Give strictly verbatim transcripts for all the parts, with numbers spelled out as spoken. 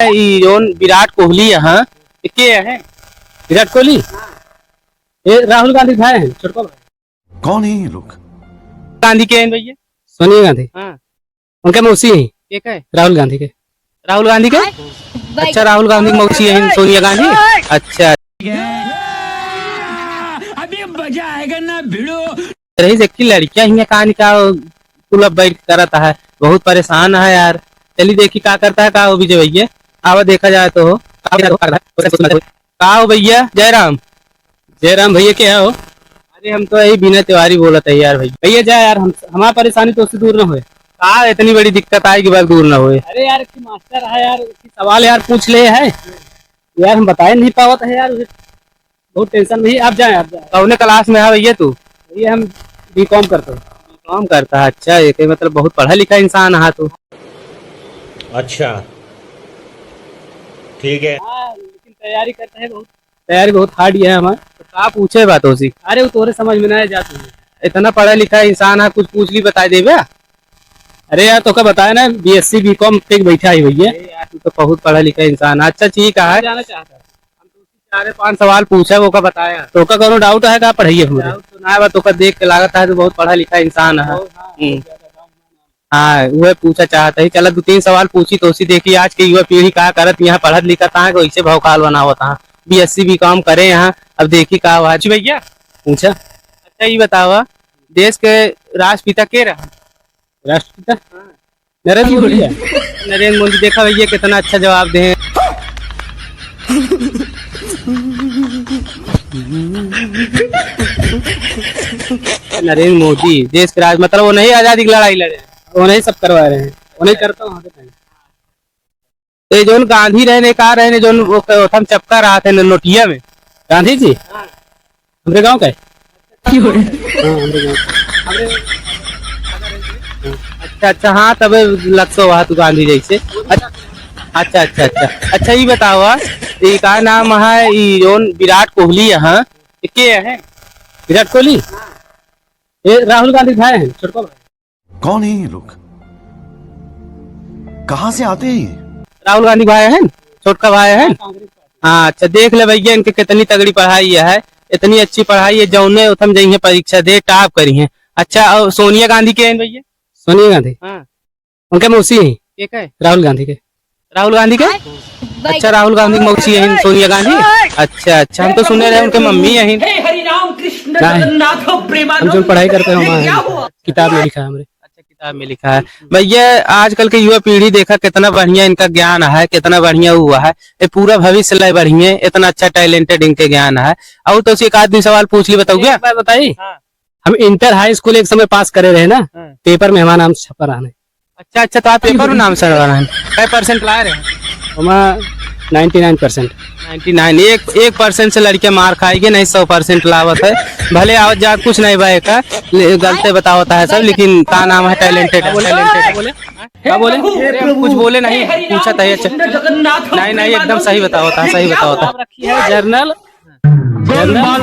ई जौन विराट कोहली है, ये के है? विराट कोहली? ये राहुल गांधी भाई हैं, छोटका भाई। कौन है ये लोग? गांधी के हैं भैया? सोनिया गांधी। हाँ। उनके मौसी हैं। के का है? राहुल गांधी के। राहुल गांधी के? अच्छा, राहुल गांधी की मौसी हैं सोनिया गांधी। अच्छा। अभी मजा आएगा ना भिड़ो। रही देखी लड़कियां हियां कहानी का कुल अब बैठ करत है, बहुत परेशान है यार। चली देखी का करता है, का हो विजय भैया, आवा देखा जाए तो हो। का हो भैया? जय राम। जय राम भैया, के हो? अरे हम तो यही बिना तिवारी बोलत है यार भैया। भैया जा यार, हम, हमार परेशानी तो उससे दूर न होए। का इतनी बड़ी दिक्कत आए कि बस दूर न होए? अरे यार, एक मास्टर है यार, एक सवाल यार पूछ ले है यार, हम बताए नहीं पावत है यार, बहुत टेंशन में ही। आप जाए, आप जाए। कौने क्लास में है भैया तू? भैया हम बीकॉम करते हैं। बीकॉम करता है, अच्छा, ये के मतलब बहुत पढ़ा लिखा इंसान है तू। अच्छा, ठीक है। हाँ, लेकिन तैयारी करता है बहुत। तैयारी बहुत हार्ड है हमार। तो का पूछे बात होसी? अरे वो तोरे समझ में ना आ जात है। इतना पढ़ा लिखा इंसान है, कुछ पूछ ली बताई देबे। अरे यार तोका बताया ना बीएससी बीकॉम पे बैठा है भैया। अरे यार तू तो बहुत पढ़ा लिखा इंसान है। अच्छा ठीक है। जाना चाहता है। हम तो उसी चारे पांच सवाल पूछा, ओका बताया। तोका कौनो डाउट है का पढ़ाई है हमरे? डाउट तो ना है, बस तोका देख के लागत है तू बहुत पढ़ा लिखा इंसान है। बहुत, हाँ, हम्म। बहुत ज्यादा डाउट है। हाँ, वह पूछा चाहता है। चला, दो तीन सवाल पूछी तो उसी देखी आज की युवा पीढ़ी का करत यहाँ, पढ़त लिखत है, कैसे भौकाल बनावत है, बीएससी बीकॉम करे यहाँ। अब देखी का हुआ। जी भैया। पूछा। अच्छा, ये बतावा, देश के राष्ट्रपिता के रहा? राष्ट्रपिता? हाँ। नरेंद्र मोदी है। नरेंद्र मोदी, देखा भैया कितना अच्छा जवाब दे। नरेंद्र मोदी देश के राज, मतलब वो नहीं आजादी की लड़ाई लड़े, वो नहीं सब करवा रहे हैं, वो नहीं करता वहाँ पे। ये जोन गांधी रहने का रहने जोन वो क-, ओथम चपका रहा थे न-, नोटिया में। गांधी जी? हाँ। हमरे गांव का है? हाँ, हमरे गांव। अच्छा, अच्छा, हाँ, तबे लगतो हुआ तू गांधी जैसे। अच्छा, अच्छा, अच्छा, अच्छा। अच्छा, ये बतावा, ये का नाम है, ये जोन विराट कोहली है, हाँ? ये के है? विराट कोहली? ये राहुल गांधी भाई हैं, छोटका भाई। कौन है ये लोग? कहाँ से आते हैं ये? राहुल गांधी भाई हैं, छोटका भाई हैं। हाँ, अच्छा, देख ले भैया, इनके कितनी तगड़ी पढ़ाई है, इतनी अच्छी पढ़ाई है, जौने उठम जइहे परीक्षा दे, टॉप करी हैं। अच्छा, और सोनिया गांधी के हैं भैया? सोनिया गांधी? हाँ। उनके मौसी हैं। के का है? राहुल गांधी के। राहुल गांधी के? अच्छा, राहुल गांधी की मौसी हैं सोनिया गांधी। अच्छा, अच्छा, हम तो सुने रहे उनके मम्मी हैं। हे हरि राम कृष्ण नहीं। जगन्नाथ प्रेमानंद। हम जो पढ़ाई करते हैं, वहाँ है। किताब में लिखा है हमरे। अच्छा, किताब में लिखा है। भैया, आजकल के युवा पीढ़ी देखा कितना बढ़िया इनका ज्ञान है, कितना बढ़िया हुआ है। ये पूरा भविष्य ला बढ़िया, इतना अच्छा टैलेंटेड इनके ज्ञान है। और तो एक आध दुइ सवाल पूछ ली, बताओ क्या? एक बात बताई? हाँ। हम इंटर हाई स्कूल एक समय पास करे रहे ना, हाँ। पेपर में हमारा नाम छपा रहा नहीं। अच्छा, अच्छा, तो आप पेपर में नाम छपा रहा है, कै परसेंट लाए रहे? हमारा नाइंटी नाइन परसेंट। नाइंटी नाइन, एक, एक परसेंट से लड़के मार खाएंगे, नहीं सौ परसेंट लावत है। भले आवत जात कुछ नहीं बा एका, ले-, गलते बतावत है सब, लेकिन का नाम है टैलेंटेड, टैलेंटेड। बोले? का बोले? अरे, हम कुछ बोले नहीं, पूछा था ये। अच्छा। नहीं, नहीं, एकदम सही बतावत है, सही बतावत है। रखी है जर्नल, जर्नल,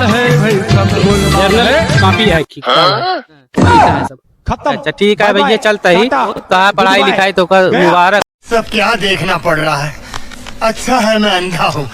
जर्नल कॉपी है, किताब है। लिखा है सब। खत्म। अच्छा, ठीक है भैया, चलता ही। टाटा। कहा पढ़ाई लिखाई तो कर, मुबारक। सब क्या देखना पड़ रहा है, अच्छा है मैं अंधा हूँ।